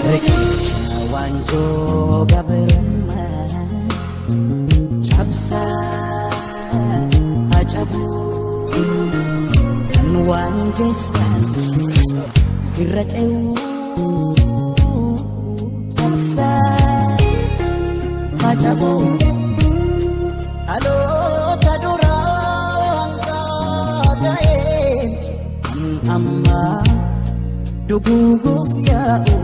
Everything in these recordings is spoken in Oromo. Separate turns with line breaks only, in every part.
Riqicha waanjoo gabrummaa cabsaa hacabu kan waan jeessan irra ce'uu cabsaa hacabu dhaloota duraan ga'een kan ammaa duguuguuf yaa'u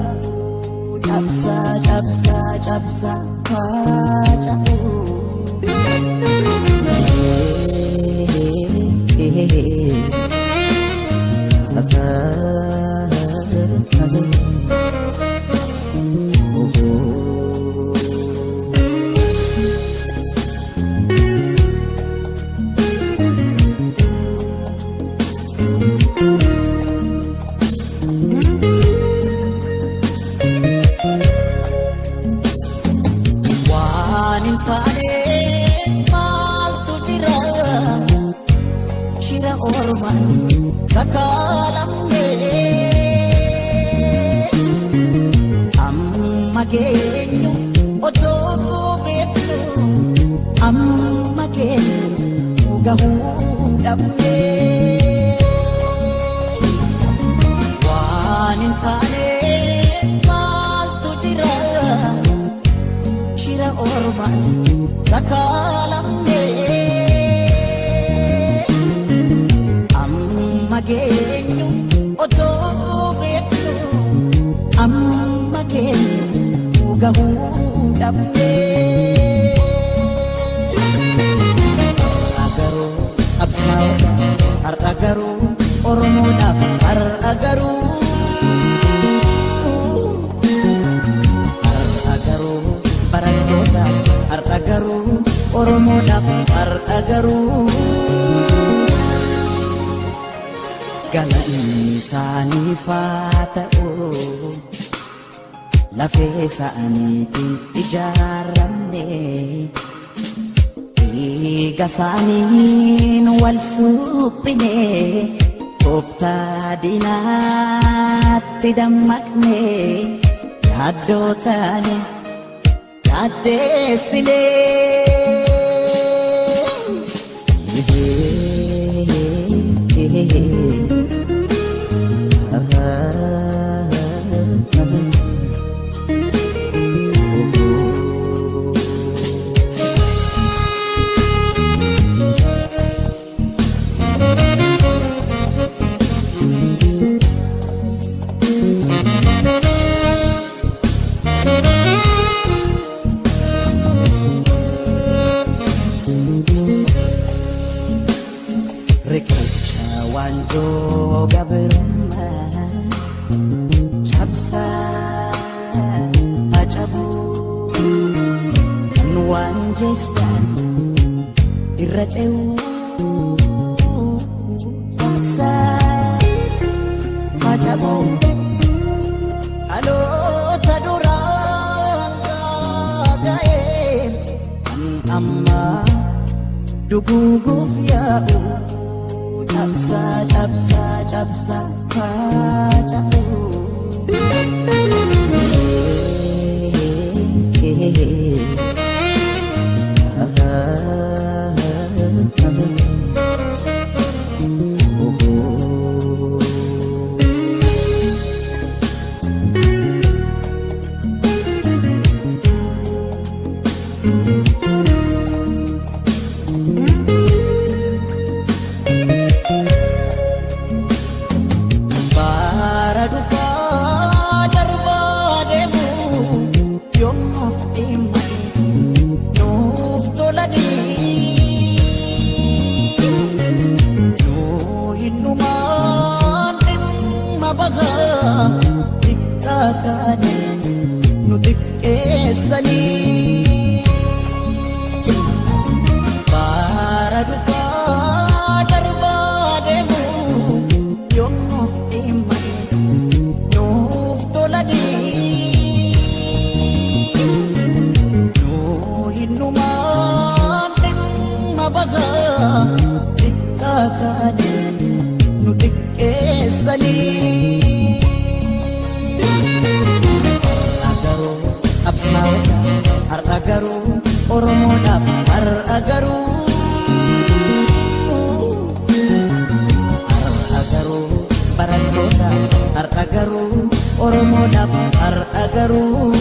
cabsaa cabsaa cabsaa hacabu. Waan hin taane maaltu jira shira ormaan sakaalamne amma geenyu otoo beeknu amma geenyu gahuu dhabne. Waan hin taane maaltu jira shira ormaan sakaalamne amma geenyu otoo beeknu amma geenyu gahuu dhabne. Har'a garuu qabsaa'ota har'a garuu Oromoodhaaf har'a garuu. Har'a garuu barattoota har'a garuu Oromoodhaaf har'a garuu. Galanni isaaniif haa ta'u lafee isaaniitiin ijaaramne dhiiga isaaniin wal suphine tooftaa diinaatti dammaqne yaaddoo taane yaaddeessine. Riqicha waanjoo gabrummaa cabsaa hacabu kan waan jeessan irra ce'uu cabsaa hacabu dhaloota duraan ga'een kan ammaa duguuguuf yaa'u cabsaa cabsaa cabsaa hacabu. Bara dhufaa darbaa deemu yoom nuuf dhimmanii nuuf tolanii nuu hinnumaan dhimma bahaa xiqqaa taane nu xiqqeessanii. Bara dhufaa darbaa deemu yoom nuuf dhimmanii nuuf tolanii nuu hinnumaan dhimma bahaa xiqqaa taane nu xiqqeessanii. Oromoodhaaf har'a garuu. Har'a garuu barattoota, har'a garuu Oromoodhaaf har'a garuu.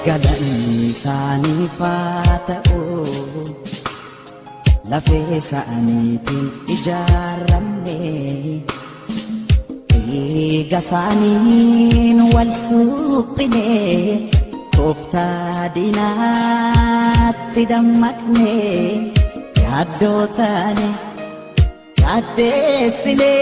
Galanni isaaniif haa ta'u, lafee isaaniitiin ijaaramne, dhiiga isaaniin wal suphine, tooftaa diinaatti dammaqne, yaaddoo taane yaaddeessine.